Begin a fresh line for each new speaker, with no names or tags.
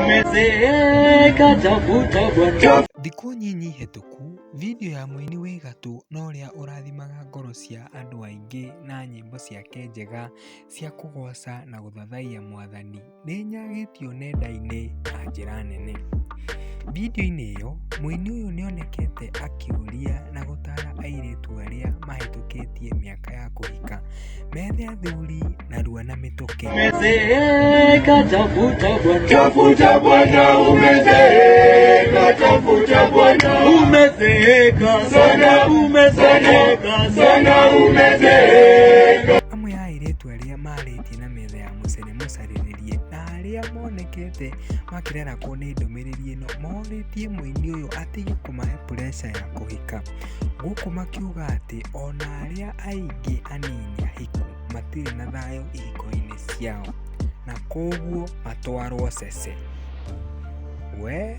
Umezeeka, tafuta Bwana.
Thikũ nyinyi hĩtũku, video ya mũini wĩ gatũ na ũrĩa ũrathimaga ngoro cia andũ aingĩ na nyĩmbo ciake njega cia kũgoca na gũthathaiya mwathani nĩ ĩnyagĩtio nenda-inĩ na njĩra nene. Video-inĩ ĩyo, mũini ũyũ nĩonekete akĩũria na gũtara airĩtu arĩa mahĩtũkĩtie mĩaka ya kũhika methe athuri narua na mĩtũkĩ.
Umezeeka, tafuta Bwana.
Tafuta Bwana, umezeeka, tafuta Bwana,
Umezeeka
Sana,
umezeeka
sana umezeeka.
Amwe a airĩtu arĩa marĩtie na metha ya mũcere mũcarĩrĩrie na arĩa monekete makĩrarakwo nĩ ndũmĩrĩri ĩno morĩtie mũini ũyũ atige kũmahe pressure ya kũhika, gũkũ makiuga atĩ ona arĩa aingĩ anini ahiku matirĩ na thayũ ihiko-inĩ ciao na koguo matwarwo cece. We